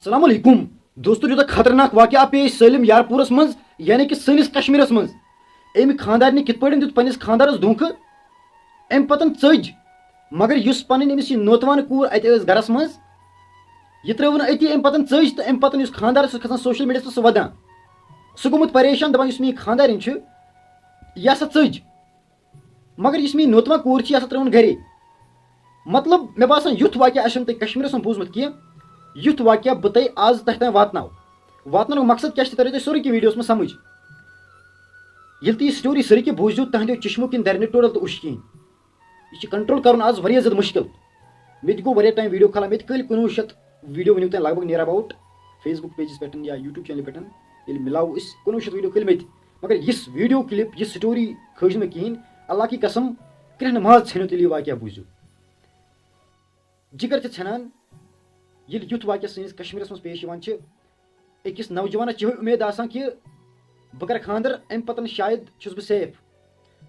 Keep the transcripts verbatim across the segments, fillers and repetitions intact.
السلام علیکم۔ دوستو، یوٗتاہ خطرناک واقعہ پیش سٲلِم یارپوٗرَس منٛز، یعنی کہِ سٲنِس کشمیٖرَس منٛز۔ أمۍ خانٛدارنہِ کِتھ پٲٹھۍ دیُت پنٛنِس خانٛدارَس دھوکہٕ؟ أمۍ پَتَن ژٔج، مگر یُس پَنٕنۍ أمِس یہِ نوتوان کوٗر اَتہِ ٲس گَرَس منٛز، یہِ ترٛٲو نہٕ أتی۔ أمۍ پَتَن ژٔج تہٕ أمۍ پَتَن یُس خانٛدار اوس کھَسان social mediaہَس پٮ۪ٹھ، سُہ وَدان۔ سُہ گوٚمُت پریشان، دَپان، یُس مےٚ یہِ خانٛدارِنۍ چھِ، یہِ ہسا ژٔج۔ مگر یُس مےٚ نوتوان کوٗر چھِ، یہِ ہسا ترٲوٕن گرے۔ مطلب، مےٚ باسان، یُتھ واقعہ آسہِ نہٕ تۄہہِ کشمیٖرس منٛز بوٗزمُت کینٛہہ، یُتھ واقعہ بہٕ تۄہہِ آز تۄہہِ تام واتناو۔ واتناونُک مقصد کیٛاہ چھُ، تۄہہِ ترِ تۄہہِ سورُے کینٛہہ videoہس منٛز سمجھ۔ ییٚلہِ تُہۍ یہِ story سٲرٕے کینٛہہ بوٗزِو، تُہنٛدیو چشمو کِنۍ دَرِ نہٕ ٹوٹل تہٕ اوٚش کِہیٖنۍ۔ یہِ چھُ control کرُن آز واریاہ زیادٕ مُشکل۔ مےٚ تہِ گوٚو واریاہ time video کھلان، مےٚ تہِ کٔلۍ کُنوُہ شیٚتھ video، ؤنِو تۄہہِ لگ بگ near about Facebook pageس پٮ۪ٹھ یا YouTube channelہِ پٮ۪ٹھ، ییٚلہِ مِلاوو أسۍ، کُنوُہ شیٚتھ video کٔلۍ مےٚ تہِ۔ مگر یُس video clip، یہِ story کھٲج نہٕ مےٚ کِہیٖنۍ۔ اللہ کی قسم، کرٛٮ۪ہنہٕ ماز ژھیٚنِو تیٚلہِ یہِ واقعہ بوٗزِو۔ جِگر چھِ ژھٮ۪نان، ییٚلہِ یُتھ واقعہ سٲنِس کشمیٖرس منٛز پیش یِوان چھِ۔ أکِس نوجوانس چھِ یِہوٚے اُمید آسان کہِ بہٕ کرٕ خانٛدر، اَمہِ پتہٕ شاید چھُس بہٕ safe۔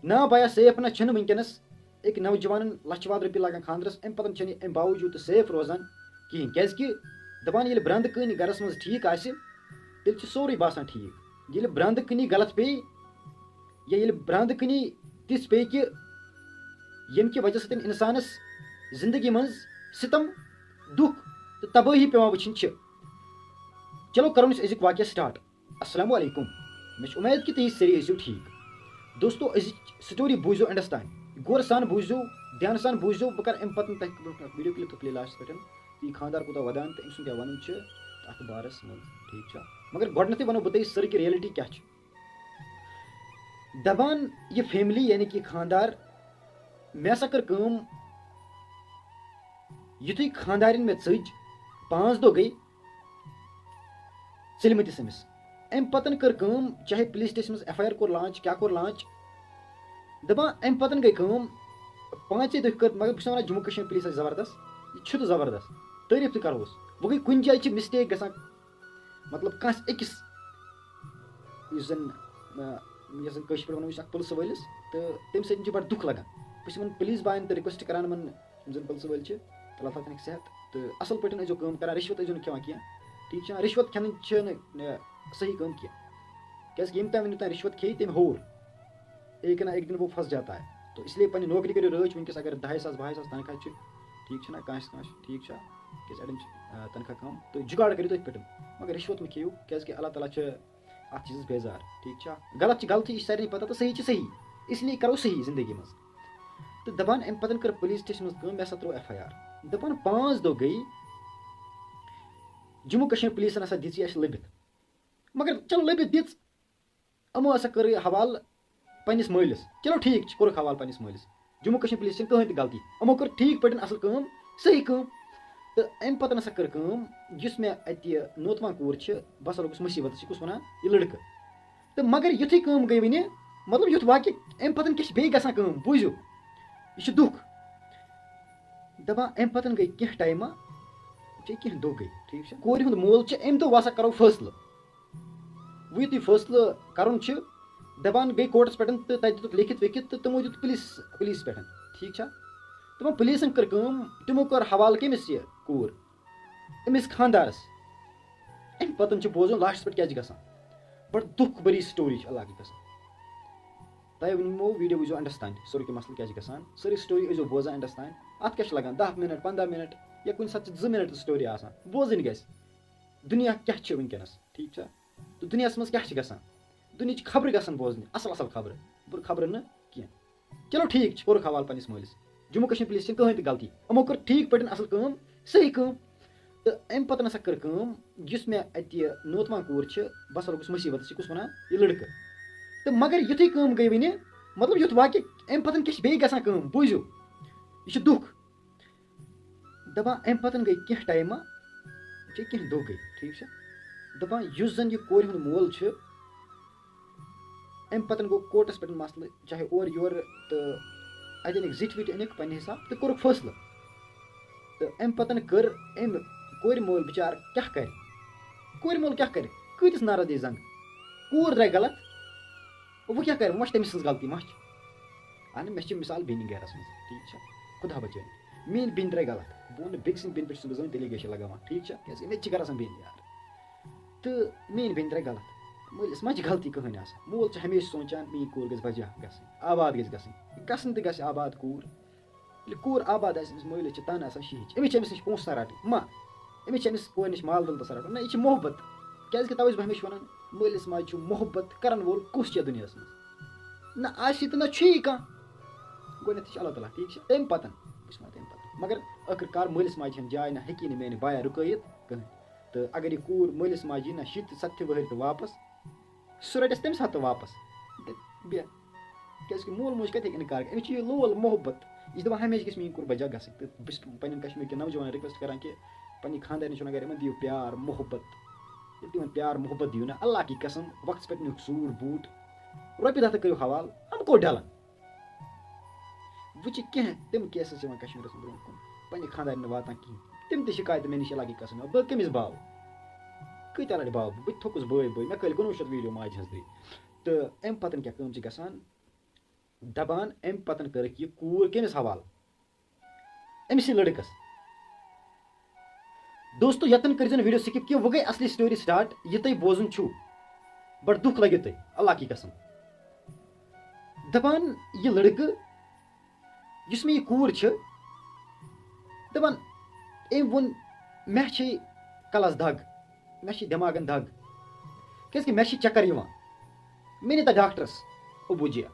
نا بایا، safe نہ چھِنہٕ وٕنکیٚنس۔ أکۍ نوجوانن لچھٕ واد رۄپیہِ لگان خانٛدرس، اَمہِ پتہٕ چھَنہٕ یہِ اَمہِ باوجوٗد تہِ safe روزان کِہیٖنۍ، کیازِ کہِ دپان، ییٚلہِ برٛنٛدٕ کٔنۍ گرس منٛز ٹھیٖک آسہِ، تیٚلہِ چھُ سورُے باسان ٹھیٖک۔ ییٚلہِ برٛنٛدٕ کٔنی غلط پیٚیہِ، یا ییٚلہِ برٛنٛدٕ کٔنی تِژھ پیٚیہِ کہِ ییٚمہِ کہِ وجہ سۭتۍ اِنسانس زندگی منٛز ستم، دُکھ تہٕ تبٲہی پٮ۪وان وٕچھِنۍ چھِ۔ چلو کرون أسۍ أزیُک واقعہ start۔ السلام علیکم، مےٚ چھِ اُمید کہِ تُہۍ سٲری ٲسِو ٹھیٖک۔ دوستو، أزِچ story بوٗزِو end تام، غورٕ سان بوٗزِو، دھیانہٕ سان بوٗزِو۔ بہٕ کرٕ اَمہِ پتہٕ تۄہہِ برونٛہہ کانٛہہ video clip تہٕ play lastس پٮ۪ٹھ، کہِ یہِ خانٛدار کوٗتاہ ودان تہٕ أمۍ سُنٛد کیٛاہ وَنُن چھُ اَتھ بارس منٛز، ٹھیٖک چھا؟ مگر گۄڈٕنٮ۪تھٕے وَنو بہٕ تۄہہِ سٲرٕے کہِ reality کیٛاہ چھِ۔ دَپان یہِ family، یعنی کہِ خانٛدار، مےٚ ہسا کٔر کٲم، یُتھُے خانٛدارِنۍ مےٚ ژٔج، پانٛژھ دۄہ گٔے ژٔلمٕتِس أمِس۔ اَمہِ پَتَن کٔر کٲم، چاہے police stationس منٛز F I R کوٚر launch، کیٛاہ کوٚر launch، دَپان اَمہِ پَتَن گٔے کٲم، پانٛژے دۄہہِ کٔر، مگر بہٕ چھُس وَنان جموں کشمیٖر police آسہِ زبردست، یہِ چھُ تہٕ زبردست، تعریٖف تہِ کَرہوس۔ وۄنۍ گٔے کُنہِ جایہِ چھِ mistake گژھان، مطلب کانٛہہ أکِس یُس زَن، آ، یَتھ زَن کٲشِر پٲٹھۍ وَنو أسۍ اَکھ پُلسہٕ وٲلِس، تہٕ تَمہِ سۭتۍ چھِ بَڑٕ دُکھ لَگان۔ بہٕ چھُس یِمَن police بایَن تہٕ request کَران، یِمَن یِم زَن پُلسہٕ وٲلۍ چھِ، تہٕ اللہ تعالیٰ تھٲینَکھ صحت، تہٕ اَصٕل پٲٹھۍ ٲسۍزیو کٲم کَران، رِشوَت ٲسۍزیو نہٕ کھٮ۪وان کینٛہہ، ٹھیٖک چھا؟ رِشوَت کھٮ۪نٕچ چھَنہٕ، آ، صحیح کٲم کینٛہہ، کیٛازِکہِ ییٚمہِ تام نہٕ تام رِشوَت کھیٚیہِ، تٔمۍ ہوٚر، ایک نہ ایک دن وہ پھنس جاتا ہے۔ تو اس لیے پننہِ نوکری کٔرِو رٲچھ، وٕنکیٚس اگر دَہے ساس، بَہے ساس تنخواہ چھُ، ٹھیٖک چھُنہ، کٲنٛسہِ کٲنٛسہِ، ٹھیٖک چھا؟ کیٛازِ اَڑٮ۪ن چھِ، آ، تنخواہ کَم، تہٕ جُگاڑ کٔرِو تٔتھۍ پٮ۪ٹھ، مگر رِشوت مہٕ کھیٚیِو، کیٛازِکہِ اللہ تعالیٰ چھُ اَتھ چیٖزَس بیزار، ٹھیٖک چھا؟ غلط چھِ غلطی، یہِ چھِ سارنٕے پَتہ، تہٕ صحیح چھِ صحیح، اس لیے کَرو صحیح زندگی منٛز۔ تہٕ دَپان اَمہِ پَتہٕ کٔر police stationس منٛز کٲم، مےٚ ہسا ترٛوو F I R۔ دَپان پانٛژھ دۄہ گٔے جموں کشمیٖر policeن ہسا دِژ یہِ اَسہِ لٔبِتھ، مگر چلو لٔبِتھ دِژ، یِمو ہسا کٔر یہِ حوالہٕ پننِس مٲلِس۔ چلو ٹھیٖک چھُ، کوٚرُکھ حوالہٕ پننِس مٲلِس۔ جموں کشمیر police چھِنہٕ کٕہٕنۍ تہِ غلطی۔ یِمو کٔر ٹھیٖک پٲٹھۍ اصل کٲم، صحیح کٲم۔ تہٕ امہِ پتہٕ ہسا کٔر کٲم، یُس مےٚ اتہِ یہِ نوتوان کوٗر چھِ، بہٕ ہسا لوٚگُس مُصیبتس، یہِ کُس ونان، یہِ لڑکہٕ۔ تہٕ مگر یُتھُے کٲم گٔے وٕنہِ، مطلب یُتھ واقعہٕ، امہِ پتہٕ کیٛاہ چھِ بیٚیہِ گژھان کٲم، بوٗزِو، یہِ چھُ دُکھ۔ دپان امہِ پتہٕ گٔے کینٛہہ ٹایمہ، چھِ کینٛہہ دۄہ گٔے، ٹھیٖک چھا؟ کورِ ہُنٛد مول چھُ، امہِ دۄہ وَسا کرو فٲصلہٕ۔ وۄنۍ یُتھُے فٲصلہٕ کَرُن چھُ، دَپان گٔے کورٹَس پٮ۪ٹھ تہٕ تَتہِ دِتُکھ لیکھِتھ ویکھِتھ تہٕ تِمو دیُت پُلیٖس، پُلیٖس پٮ۪ٹھ، ٹھیٖک چھا؟ تِمو پُلیٖسَن کٔر کٲم، تِمو کوٚر حوالہٕ کٔمِس یہِ کوٗر؟ أمِس خانٛدارَس۔ اَمہِ پَتہٕ چھُ بوزُن لاسٹَس پٮ۪ٹھ کیٛاہ چھِ گژھان۔ بَڑٕ دُکھ بٔری story چھِ، اللہ کی قسم۔ تۄہہِ ووٚنمو video وٕچھزیو end تام، سورُے کینٛہہ مسلہٕ کیٛاہ چھِ گژھان، سٲرٕے story ٲسۍزیو بوزان end تام۔ اَتھ کیٛاہ چھِ لَگان دَہ minute، پنٛداہ minute یا کُنہِ ساتہٕ چھِ زٕ minute story آسان، بوزٕنۍ گژھِ۔ دُنیا کیٛاہ چھِ وٕنکیٚنَس، ٹھیٖک چھا؟ تہٕ دُنیاہَس منٛز کیٛاہ چھِ گژھان؟ دُنیاہٕچ خبرٕ گژھن بوزنہِ، اَصٕل اَصٕل خبرٕ، بُرٕ خبرٕ نہٕ کینٛہہ۔ چلو ٹھیٖک چھُ، کوٚرُکھ حوالہٕ پنٛنِس مٲلِس۔ جموں کشمیر پُلیٖس چھِنہٕ کٕہٕنۍ تہِ غلطی، یِمو کٔر ٹھیٖک پٲٹھۍ اَصٕل کٲم، صحیح کٲم۔ تہٕ اَمہِ پَتہٕ ہسا کٔر کٲم، یُس مےٚ اَتہِ یہِ نوتوان کوٗر چھِ، بہٕ ہسا لوٚگُس مُصیٖبتَس، یہِ کُس وَنان، یہِ لٔڑکہٕ۔ تہٕ مگر یُتھُے کٲم گٔے وٕنہِ، مطلب یُتھ واقعہٕ، اَمہِ پَتہٕ کیٛاہ چھِ بیٚیہِ گژھان کٲم، بوٗزِو، یہِ چھُ دُکھ۔ دَپان اَمہِ پَتہٕ گٔے کینٛہہ ٹایمہ، چھِ کینٛہہ دۄہ گٔے، ٹھیٖک چھا؟ دَپان یُس زَن یہِ کورِ ہُنٛد مول چھُ، اَمہِ پَتہٕ گوٚو کورٹَس پٮ۪ٹھ مسلہٕ، چاہے اورٕ یورٕ، تہٕ اَتہِ أنِکھ زِٹھۍ وِٹھۍ أنِکھ پنٛنہِ حساب تہٕ کوٚرُکھ فٲصلہٕ۔ تہٕ اَمہِ پَتہٕ کٔر أمۍ کورِ مول بِچار کیٛاہ کَرِ؟ کورِ مول کیٛاہ کَرِ؟ کۭتِس نارَس دِیہِ زنٛگ؟ کوٗر درٛاے غلط، وۄنۍ کیٛاہ کَرِ؟ وۄنۍ ما چھِ تٔمۍ سٕنٛز غلطی ما چھِ؟ اہن، مےٚ چھِ مثال بیٚنہِ گَرَس منٛز، ٹھیٖک چھا؟ خۄدا بَچٲیِن۔ میٲنۍ بیٚنہِ درٛاے غلط۔ بہٕ وَنہٕ نہٕ بیٚکہِ سٕنٛدۍ بیٚنہِ پٮ۪ٹھ چھُس نہٕ بہٕ زٕہٕنۍ تیٚلے گٔے چھِ لگاوان، ٹھیٖک چھا؟ کیٛازِ مےٚ تہِ چھِ گرس منٛز بیٚنہِ یار۔ تہٕ میٲنۍ بیٚنہِ درٛاے غلط۔ مٲلِس ما چھِ غلطی کٕہٕنۍ آسان؟ مول چھُ ہمیشہِ سونٛچان، میٲنۍ کوٗر گژھِ بجا گژھٕنۍ، آباد گژھِ گژھٕنۍ۔ گژھٕنۍ تہِ گژھِ آباد کوٗر۔ ییٚلہِ کوٗر آباد آسہِ، أمِس مٲلِس چھِ تَنہٕ آسان شِہِچ۔ أمِس چھِ أمِس نِش پونٛسہٕ آسان رَٹٕنۍ۔ ما، أمِس چھِ أمِس کورِ نِش مال دولت آسان رَٹُن۔ نہ، یہِ چھِ محبت۔ کیٛازِکہِ تَوَے چھُس بہٕ ہمیشہِ وَنان، مٲلِس ماجہِ چھُ محبت کَرَن وول کُس چھُ دُنیاہَس منٛز؟ نہ آسہِ تہٕ نہ چھُ یی کانٛہہ۔ گۄڈٕنٮ۪تھٕے چھِ اللہ تعالیٰ، ٹھیٖک چھِ؟ تَمہِ پَتَن، بہٕ چھُس وَنان تَمہِ پَتَن۔ مگر ٲخٕر کار مٲلِس ماجہِ ہِنٛز جاے نہ ہیٚکہِ نہٕ میٛانہِ بایا رُکٲیِتھ کٕہٕنۍ۔ تہٕ اگر یہِ کوٗر مٲلِس ماجہِ یی نہ شیٖتھ تہٕ سَتتھِ وٕہٕرۍ تہٕ واپَس، سُہ رَٹٮ۪س تَمہِ ساتہٕ تہٕ واپَس۔ تہٕ بیٚہہ۔ کیٛازِکہِ مول موج کَتہِ ہیٚکہِ اِنکار کٔرِتھ؟ أمِس چھُ یہِ لول محبت۔ یہِ چھِ دَپان، ہمیشہِ گژھِ میٛٲنۍ کوٗر بَجا گژھٕنۍ۔ تہٕ بہٕ چھُس پنٛنٮ۪ن کشمیٖر کٮ۪ن نوجوانَن request کران کہِ پنٛنہِ خانٛدارِنۍ چھُنہٕ اگر یِمَن دِیِو پیار، محبت۔ ییٚلہِ تِمَن پیار، محبت دِیِو نہ، اللہ کی قسم، وقتَس پٮ۪ٹھ نیوٗکھ سوٗٹ بوٗٹ، رۄپیہِ دَہ تہٕ کٔرِو حوالہٕ، یِم کوٚت ڈَلَن؟ وۄنۍ چھِ کینٛہہ تِم cases یِوان کشمیٖرَس منٛز برونٛہہ کُن، پنٛنہِ خانٛدارِنۍ نہٕ واتان کِہیٖنۍ۔ تِم تہِ شِکایتہٕ مےٚ نِش، اللہ کی قسم، بہٕ کٔمِس باوٕ؟ کۭتیٛاہ لَٹہِ باوٕ بہٕ؟ بہٕ تہِ تھوٚکُس بٲے بٲے، مےٚ کھٲلۍ کُنوُہ شیٚتھ video ماجہِ ہٕنٛز دٕے۔ تہٕ اَمہِ پَتَن کیٛاہ کٲم چھِ گژھان؟ دَپان، اَمہِ پَتَن کٔرٕکھ یہِ کوٗر کٔمِس حوالہٕ؟ أمۍ سٕے لٔڑکَس۔ دوستو، یَتَن کٔرۍزیو نہٕ video skip کینٛہہ، وۄنۍ گٔے اَصلی story start، یہِ تۄہہِ بوزُن چھُو۔ بَڑٕ دُکھ لَگیو تۄہہِ، اللہ کی قسم۔ دَپان، یہِ لٔڑکہٕ، یُس مےٚ یہِ کوٗر چھِ، دَپان، أمۍ ووٚن، مےٚ چھے کَلَس دَگ، مےٚ چھے دٮ۪ماغَن دَگ، کیٛازِکہِ مےٚ چھِ چَکَر یِوان۔ مےٚ نِتہ ڈاکٹرَس، ابوٗ جِیا۔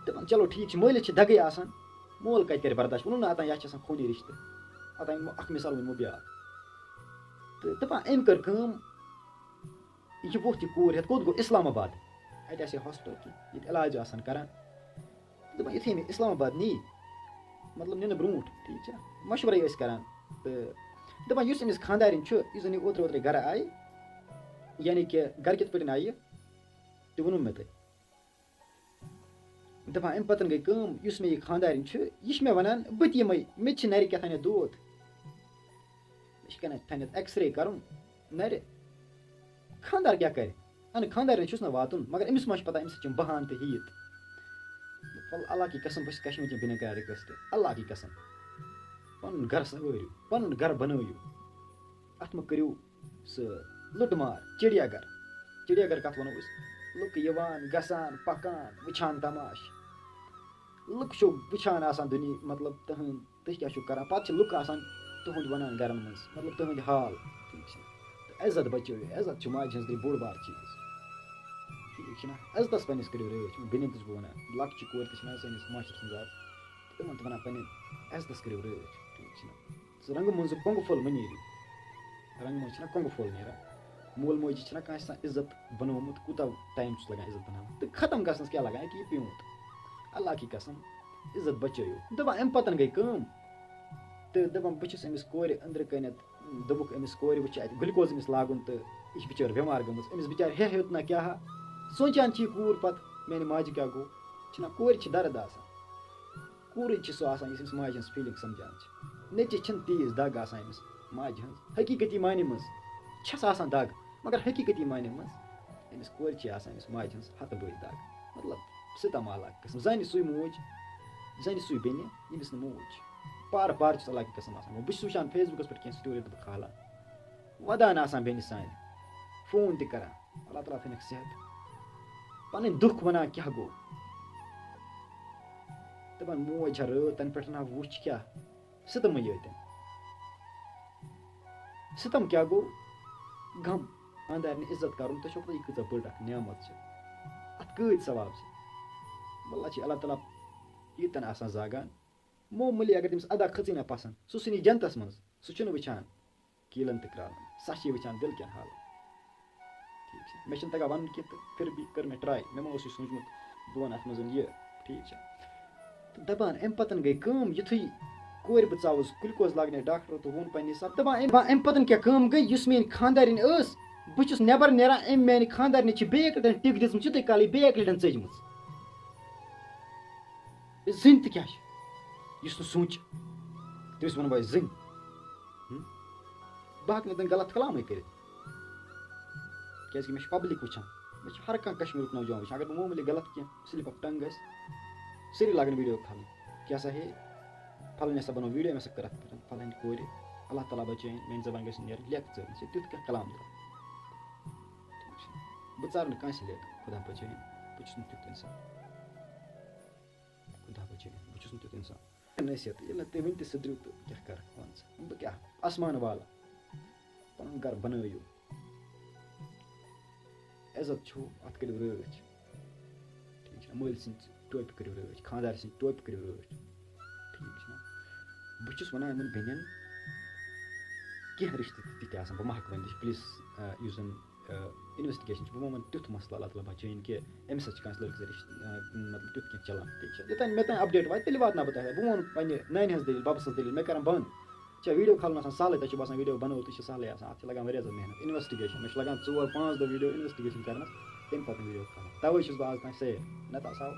دَپان، چلو ٹھیٖک چھُ، مٲلِس چھِ دَگٕے آسان، مول کَتہِ کَرِ برداش؟ ووٚنُن نہ، اَتان یَتھ چھِ آسان خوٗنی رِشتہٕ۔ اَتان یِمو اَکھ مِثال ؤنۍ مو بیٛاکھ۔ تہٕ دَپان، أمۍ کٔر کٲم، یہِ ووٚتھ یہِ کوٗر ہٮ۪تھ، کوٚت گوٚو؟ اِسلام آباد۔ اَتہِ آسہِ ہے hospital کینٛہہ، ییٚتہِ علاج آسان کَران۔ دَپان، یُتھُے مےٚ اِسلام آباد نی، مطلب، نِنہٕ برونٛٹھ، ٹھیٖک چھا، مَشوَرَے ٲسۍ کَران۔ تہٕ دَپان، یُس أمِس خانٛدارِنۍ چھُ، یُس زَن یہِ اوترٕ اوترَے گَرٕ آیہِ، یعنی کہِ گَرٕ کِتھ پٲٹھۍ آیہِ، تہِ ووٚنُم مےٚ تۄہہِ۔ دَپان، اَمہِ پَتَن گٔے کٲم، یُس مےٚ یہِ خانٛدارِنۍ چھُ، یہِ چھِ مےٚ وَنان، بہٕ تہِ یِمَے، مےٚ تہِ چھِ نَرِ کیٛاہ تھانٮ۪تھ دود۔ مےٚ چھِ کَنٮ۪تھ تھانٮ۪تھ X-ray کَرُن نَرِ۔ خانٛدار کیٛاہ کَرِ؟ اَہَن، خانٛدارِنۍ چھُس نہٕ واتُن، مگر أمِس ما چھُ پَتہ، أمِس سۭتۍ چھِ یِم بَہان تہٕ ہیٚیِتھ۔ وَلہٕ، اللہ کی قسم، بہٕ چھُس کشمیٖر کٮ۪ن بیٚنٮ۪ن کَران request، اللہ کی قسم، پَنُن گَرٕ سَوٲرِو، پَنُن گَرٕ بَنٲیِو۔ اَتھ مہ کٔرِو سُہ لُٹہٕ مار، چِڑیا گھر۔ چِڑیا گھر کَتھ وَنو أسۍ؟ لُکھ یِوان، گژھان، پَکان، وٕچھان تماشہٕ۔ لُکھ چھِو وٕچھان آسان دُنیا، مطلب، تُہُنٛد، تُہۍ کیٛاہ چھِو کَران۔ پَتہٕ چھِ لُکھ آسان تُہُنٛد وَنان گَرَن منٛز، مطلب، تُہٕنٛدۍ حال، ٹھیٖک چھا؟ تہٕ عزت بَچٲیِو، عزت چھُ ماجہِ ہٕنٛز گٔے بوٚڑ بار چیٖز، ٹھیٖک چھُنہ؟ عزتَس پنٛنِس کٔرِو رٲچھ، بیٚنٮ۪ن تہِ چھُس بہٕ وَنان، لۄکچہِ کورِ تہِ چھِنہ سٲنِس معاشرَس منٛز آز، تِمَن تہِ وَنان پنٛنٮ۪ن عزتَس کٔرِو رٲچھ، ٹھیٖک چھُنہ؟ سُہ رنٛگہٕ منٛزٕ کۄنٛگہٕ پھوٚل مہ نیرِو۔ رنٛگہٕ منٛز چھِنہ کۄنٛگہٕ پھوٚل نیران۔ مول موجی چھِنہ کٲنٛسہِ آسان عزت بنومُت، کوٗتاہ time چھُس لگان عزت بناونَس۔ تہٕ ختم گژھنَس کیٛاہ لگان؟ أکہِ یہِ پیوٗنٛت۔ اللہ کی قسم، عزت بچٲیِو۔ دَپان، اَمہِ پَتَن گٔے کٲم۔ تہٕ دَپان، بہٕ چھُس أمِس کورِ أنٛدرٕ کَنٮ۪تھ، دوٚپُکھ أمِس کورِ، وٕچھ اَتہِ گلوکوز أمِس لاگُن تہٕ یہِ چھِ بِچٲر بٮ۪مار گٔمٕژ۔ أمِس بِچارِ ہے ہیوٚت نہ کیٛاہ ہا۔ سونٛچان چھِ یہِ کوٗر پَتہٕ، میٛانہِ ماجہِ کیٛاہ گوٚو؟ چھِنہ کورِ چھِ دَرد آسان۔ کوٗرٕے چھِ سُہ آسان، یُس أمِس ماجہِ ہٕنٛز feeling سَمجھان چھِ۔ نیٚچِس چھِنہٕ تیٖژ دَگ آسان أمِس ماجہِ ہٕنٛز۔ حقیٖقتی معنی منٛز چھَس آسان دَگ، مگر حقیٖقتی معنی منٛز أمِس کورِ چھِ آسان أمِس ماجہِ ہٕنٛز ہَتہٕ بٔدۍ دَگ۔ مطلب، سِتَم علاقہٕ قٕسم۔ زَنہِ سُے موج، زَنہِ سُے بیٚنہِ، ییٚمِس نہٕ موج چھِ۔ پارٕ پارٕ چھُس علاقہٕ قٕسم آسان۔ بہٕ چھُس وٕچھان Facebook-س پٮ۪ٹھ کینٛہہ story تہٕ بہٕ کھالان۔ وَدان آسان بیٚنہِ سانہِ، phone تہِ کَران۔ اللہ تعالیٰ تھٲینَکھ صحت۔ پَنٕنۍ دُکھ وَنان کیٛاہ گوٚو۔ دَپان، موج چھےٚ رٲو، تَنہٕ پٮ۪ٹھ نہ وُچھ کیٛاہ۔ سِتَمٕے یٲتۍ۔ سِتَم کیٛاہ گوٚو؟ غم۔ خانٛدارنہِ عزت کَرُن، تۄہہِ چھو پَتہ یہِ کۭژاہ بٔڑ اَکھ نعمت چھِ۔ اَتھ کۭتۍ ثواب چھِ۔ واللہ چھِ اللہ تعالیٰ ییٖتٮ۪ن آسان زاگان۔ معموٗلی اگر تٔمِس اَدا کھٔژٕے نہ پَسنٛد، سُہ ژھٕنہِ جنتَس منٛز۔ سُہ چھُنہٕ وٕچھان کیٖلَن تہٕ کرٛالَن۔ سۄ چھِ وٕچھان دِل کٮ۪ن حالَن۔ ٹھیٖک چھا؟ مےٚ چھُنہٕ تَگان وَنُن کینٛہہ تہٕ پھر بھی کٔر مےٚ try۔ مےٚ ما اوس یہِ سوٗنٛچمُت، بہٕ وَنہٕ اَتھ منٛز یہِ۔ ٹھیٖک چھا؟ تہٕ دَپان، اَمہِ پَتَن گٔے کٲم، یُتھُے کورِ بہٕ ژاوُس گلوکوز لاگنہِ ڈاکٹرو تہٕ ووٚن پنٛنہِ حساب، دَپان، اَمہِ، اَمہِ پَتَن کیٛاہ کٲم گٔے، یُس میٛٲنۍ خانٛدارِنۍ ٲس، بہٕ چھُس نٮ۪بَر نیران، أمۍ میٛانہِ خانٛدارنہِ چھِ بیٚیہِ اَکہِ لَٹہِ ٹِک دِژمٕژ، یُتھُے کالٕے بیٚیہِ اَکہِ لَٹہِ ژٔجمٕژ۔ زٔنۍ تہِ کیٛاہ چھِ؟ یُس نہٕ سونٛچہِ، تٔمِس وَنہٕ بہٕ زٔنۍ۔ ہُم؟ بہٕ ہٮ۪کہٕ نہٕ تَمہِ غلط کلامٕے کٔرِتھ۔ کیٛازِکہِ مےٚ چھِ public وٕچھان۔ مےٚ چھِ ہر کانٛہہ کشمیٖرُک نوجوان وٕچھان۔ اگر بہٕ معموٗلی غلط کینٛہہ slip of tongue گژھِ، سٲری لاگَن video کھالٕنۍ۔ کیٛاہ سا ہے؟ فلٲنۍ ہسا بنوو ویٖڈیو، أمۍ ہسا کٔر اَتھ پٮ۪ٹھ فلٲنۍ کورِ، اللہ تعالیٰ بچٲیِن، میٛانہِ زبانہِ گژھِ نہٕ نیرٕنۍ، لیکھ ژٕ، ژےٚ تیُتھ کینٛہہ کلام درٛاو۔ ٹھیٖک چھُ۔ بہٕ ژارٕ نہٕ کٲنٛسہِ لیکھ، خۄدا بچٲیِن، بہٕ چھُس نہٕ تیُتھ اِنسان۔ خۄدا بچٲیِن، بہٕ چھُس نہٕ تیُتھ اِنسان۔ نصیحت، ییٚلہِ نہٕ تُہۍ وٕنہِ تہِ سُدھرِو تہٕ بہٕ کیٛاہ کَرٕ، وَن ژٕ، بہٕ کیٛاہ آسمان والا، پَنُن گَرٕ بَنٲیِو۔ عزت چھُو، اَتھ کٔرِو رٲچھ۔ ٹھیٖک چھا؟ مٲلۍ سٕنٛز ٹوپہِ کٔرِو رٲچھ، خانٛدارِ سٕنٛز ٹوپہِ کٔرِو رٲچھ۔ ٹھیٖک چھُنہ؟ بہٕ چھُس وَنان یِمَن بیٚنٮ۪ن، کینٛہہ رِشتہٕ تہِ تِتھۍ آسَن، بہٕ ما ہٮ۪کہٕ ؤنِتھ، پٕلیٖز، آ، یُس زَن، آ، اِنوٮ۪سٹِگیشَن چھِ، بہٕ ما وَنہٕ تیُتھ مسلہٕ، اللہ تعالیٰ بچٲیِن، کہِ أمِس سۭتۍ چھِ کٲنٛسہِ لٔڑکہٕ سۭتۍ رِشتہٕ، آ، مطلب، تیُتھ کینٛہہ چَلان۔ ٹھیٖک چھا؟ یوٚتام مےٚ تام اَپڈیٹ واتہِ، تیٚلہِ واتناو بہٕ تۄہہِ تام۔ بہٕ وَنہٕ پنٛنہِ نانہِ ہٕنٛز دٔلیٖل، بَبَس ہٕنٛز دٔلیٖل، مےٚ کَرَن بنٛد۔ چھا ویٖڈیو کھالُن آسان سہلٕے، تۄہہِ چھُ باسان ویٖڈیو بَنٲوِتھ چھِ سہلٕے آسان، اَتھ چھِ لَگان واریاہ زیادٕ محنت، اِنوٮ۪سٹِگیشَن۔ مےٚ چھِ لَگان ژور پانٛژھ دۄہ ویٖڈیو اِنوٮ۪سٹِگیشَن کَرنَس، تَمہِ پَتہٕ ویٖڈیو کھالان۔ تَوَے چھُس بہٕ آز تام سیف، نَتہٕ آسہٕ ہاو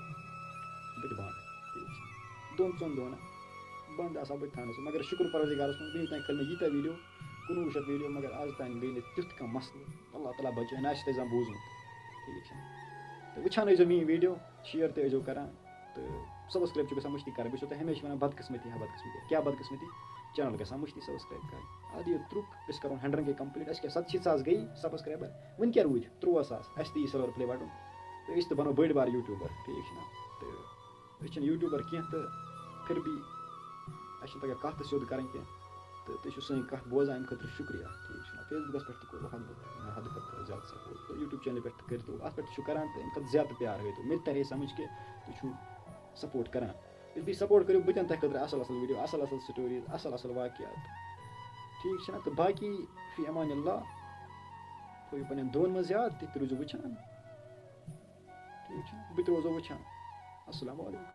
بہٕ تہِ بنٛد۔ ٹھیٖک چھُ؟ دۄن ژۄن دۄہَن بنٛد آسہٕ ہاو بہٕ تہِ تھاونَس، مگر شُکُر پروردگارَس کُن، وٕنیُک تام کھٔلۍ مےٚ ییٖتیٛاہ ویٖڈیو، کُنوُہ شیٚتھ ویٖڈیو، مگر آز تام گٔے نہٕ تیُتھ کانٛہہ مسلہٕ۔ اللہ تعالیٰ بچٲیِن، آسہِ تۄہہِ زانٛہہ بوٗزمُت۔ ٹھیٖک چھا؟ تہٕ وٕچھان ٲسۍزیو میٛٲنۍ ویٖڈیو، شِیَر تہِ ٲسۍزیو کَران، تہٕ سبسکرائب چھُ گژھان مٔشتٕے کَرٕنۍ۔ بہٕ چھُسو تۄہہِ ہمیشہِ وَنان، بدقٕسمتی ہا بدقٕسمتی۔ کیٛاہ بدقٕسمتی؟ چینل گژھان مٔشتٕے سبسکرائب کَرٕنۍ۔ اَدٕ یہِ ترُک، أسۍ کَرون ہنٛڈرنٛڈ کے کمپلیٖٹ، اَسہِ کیٛاہ، ستشیٖتھ ساس گٔے سبسکرائبر، وٕنہِ کیٛاہ روٗدۍ؟ تُرٛواہ ساس، اَسہِ تہِ یی سِلور پٕلے بٹن، تہٕ أسۍ تہِ بنو بٔڑۍ بار یوٗٹیوٗبر۔ ٹھیٖک چھُنہ؟ تہٕ أسۍ چھِنہٕ یوٗٹیوٗبر کینٛہہ، تہٕ پھر بھی اَسہِ چھِنہٕ تَگان کَتھ تہِ سیوٚد کَرٕنۍ کینٛہہ۔ تہٕ تُہۍ چھِو سٲنۍ کَتھ بوزان، اَمہِ خٲطرٕ شُکریہ۔ ٹھیٖک چھُنہ؟ فیس بُکَس پٮ۪ٹھ تہِ کوٚر حد، حدٕ کھۄتہٕ زیادٕ سپورٹ، تہٕ یوٗٹیوٗب چینلہِ پٮ۪ٹھ تہِ کٔرۍتو، اَتھ پٮ۪ٹھ تہِ چھُو کَران، تہٕ اَمہِ کھۄتہٕ زیادٕ پیار ہٲیِو تُہۍ۔ مےٚ تہِ تَرِ ہے سَمٕجھ کہِ تُہۍ چھُو سپورٹ کَران۔ ییٚلہِ تُہۍ سپورٹ کٔرِو، بہٕ دِمہٕ تۄہہِ خٲطرٕ اَصٕل اَصٕل ویٖڈیو، اَصٕل اَصٕل سٹوریٖز، اَصٕل اَصٕل واقعات۔ ٹھیٖک چھُنہ؟ تہٕ باقی فی امان اللہ، تھٲیِو پنٛنٮ۪ن دۄن منٛز یاد، تُہۍ تہِ روٗزِو وٕچھان۔ ٹھیٖک چھُ؟ بہٕ تہِ روزو وٕچھان۔ السلام علیکم۔